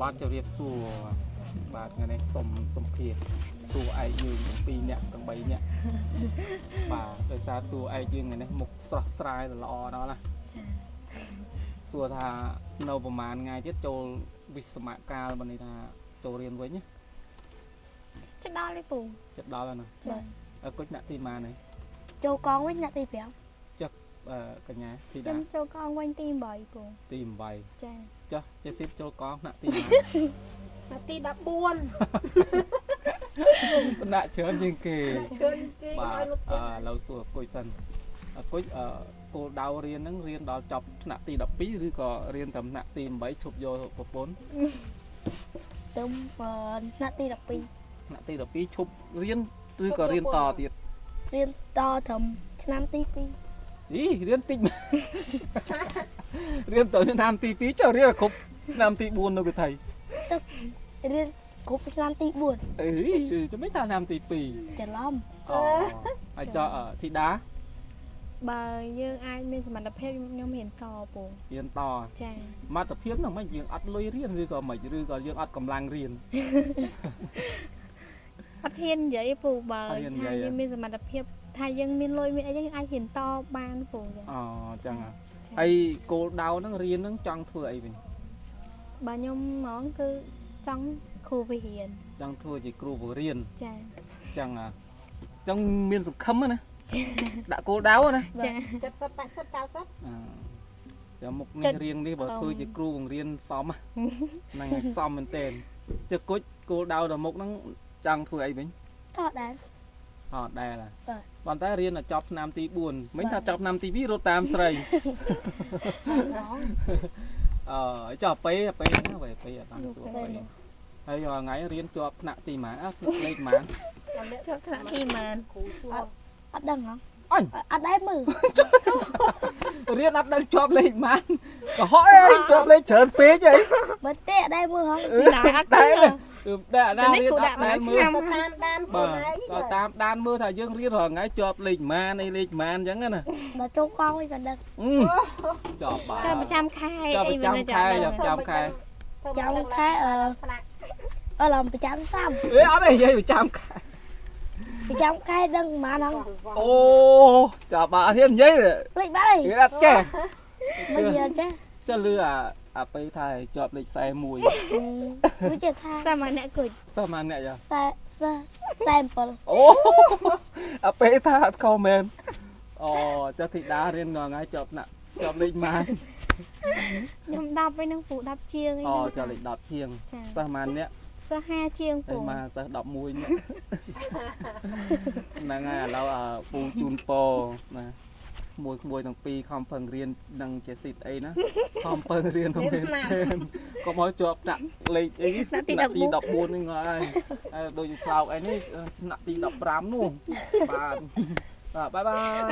បាទជម្រាបសួរបាទថ្ងៃនេះសូមសម្ភាសតួឯកយើងទាំងពីរនាក់ទាំង3នាក់បាទដោយសារតួឯកយើងថ្ងៃនេះមុខស្រស់ស្រាយល្អដល់ណា ចា សួរថានៅប្រហែលថ្ងៃទៀតចូលវិស្សមកាលបើន័យថាចូលរៀនវិញណា ចិត្តដល់ទេពូ ចិត្តដល់ហើយណា ចា អើគុជអ្នកទីម៉ានហើយ ចូលកងវិញថ្នាក់ទី5 អឺកញ្ញាធី ខ្ញុំ តា ចូលកងវិញទី8ពូ ទី8 ចា ចុះចេស៊ីបចូលកងថ្នាក់ទីម៉ាន នាទី14 ថ្នាក់ច្រើនជាងគេ ឃើញគេ បាទ ឲ្យលោក អឺឥឡូវសួរអគុយសិនអគុយអឺគោលដៅរៀនហ្នឹងរៀនដល់ចប់ថ្នាក់ទី12ឬក៏រៀនតែថ្នាក់ទី8ឈប់យកប្រពន្ធ ទៅថ្នាក់ទី12 ថ្នាក់ទី12ឈប់រៀនឬក៏រៀនតទៀត រៀនតត្រឹមឆ្នាំទី2 អីរៀនតិច រៀនទៅឆ្នាំទី2ចុះរៀនឲ្យគ្រប់ឆ្នាំទី4នៅវិថី រៀនគ្រប់ឆ្នាំទី4 អីចាំមិនថាឆ្នាំទី2 ច្រឡំ អូហើយចុះអឺធីតា បើយើងអាចមានសមត្ថភាពខ្ញុំរៀនតពូ រៀនត ចា សមត្ថភាពហ្នឹងមិនយើងអត់លុយរៀនឬក៏មិនឬក៏យើងអត់កម្លាំងរៀន អត់ហ៊ាននិយាយទេពូបើ អត់ហ៊ាននិយាយ ថាយើងមានសមត្ថភាពថាយើងមានលុយមានអីយើងអាចរៀនតបានពូចា អូចឹងហ៎ ចា ហើយគោលដៅហ្នឹងរៀនហ្នឹងចង់ធ្វើអីវិញ បើខ្ញុំហ្មងគឺចង់គ្រូវិរៀន ចង់ធ្វើជាគ្រូបង្រៀន ចា ចឹងហ่ะចឹងមានសង្ឃឹមណាដាក់គោលដៅណា ចា 70 80 90 អឺចាំមុខ ចិត្ត នេះរៀងនេះបើ អឺ ធ្វើជាគ្រូបង្រៀនសមហ្នឹងហើយសមមែនទែនចុះគុជគោលដៅដល់មុខហ្នឹងចង់ធ្វើអីវិញ តដែរ អត់ដែរហ่ะ បាទ ប៉ុន្តែរៀនដល់ចប់ឆ្នាំទី4មិនថាចប់ឆ្នាំទី2រត់តាមស្រីអឺចុះពេលពេលណាពេលពេលអត់បានសួរពេលហើយរាល់ថ្ងៃរៀនជាប់ថ្នាក់ទីម៉ានអ่ะលេខម៉ាន ជាប់ថ្នាក់ទីម៉ាន គ្រូសួរ អត់ដឹងហ៎ អញ អត់ដែរមើល រៀនអត់ដឹងជាប់លេខម៉ានកុហកអីជាប់លេខច្រើនពេកអី បើទេអត់ដែរមើលហ៎ ដែរអត់ តែ ទេ គឺដាក់ណា តែនេះ រៀន គ្រូដាក់ អត់ដែរ មួយឆ្នាំ មើល តាមដាន បាទ ខ្លួនឯង ដល់តាមដានមើលថាយើងរៀនរាល់ថ្ងៃជាប់លេខម៉ានអីលេខម៉ានអញ្ចឹងណា ដល់ចូលកងវិញក៏ដឹង អឺជាប់បាទ ចាំប្រចាំខែ ចាំ អី ប្រចាំ មិន ខែ ចាំ ចាំខែ ចាំខែអឺ ថ្នាក់ អឺឡំប្រចាំឆ្នាំ អេអត់ទេនិយាយប្រចាំខែ ប្រចាំខែដឹងប៉ុន្មានហ៎ អូចាប់បាទអត់ហ៊ាននិយាយទេ លេចបាត់ហើយ រៀនអត់ចេះ មិននិយាយចេះ ចេះលឺអាអាពេលថាជាប់លេខ41 វាចេះថា សាមអ្នកគុជ សោះម៉ានអ្នកយ៉ា 47 អូអាពេលថាអត់ខុសមែនអូចុះធីតារៀនរាល់ថ្ងៃជាប់ថ្នាក់ជាប់លេខម៉ាន ខ្ញុំ10វិញនឹងពូ10ជាងអី អូ ហ្នឹង ចុះលេខ10ជាង ចា សិស្សម៉ានអ្នក សិស្ស5ជាង ហើយ ពូ មកសិស្ស11នាក់ហ្នឹងហើយឥឡូវអាពូជូនពរណាមួយក្មួយទាំងពីរខំប្រឹងរៀននឹងជាស៊ីតអីណាខំប្រឹងរៀនហ្នឹងកុំឲ្យជាប់ថ្នាក់លេខអី ថ្នាក់ទី ថ្នាក់ទី14ហ្នឹងហើយហើយដូចផ្លោកអីនេះថ្នាក់ទី15នោះបាទបាទបាយបាយ។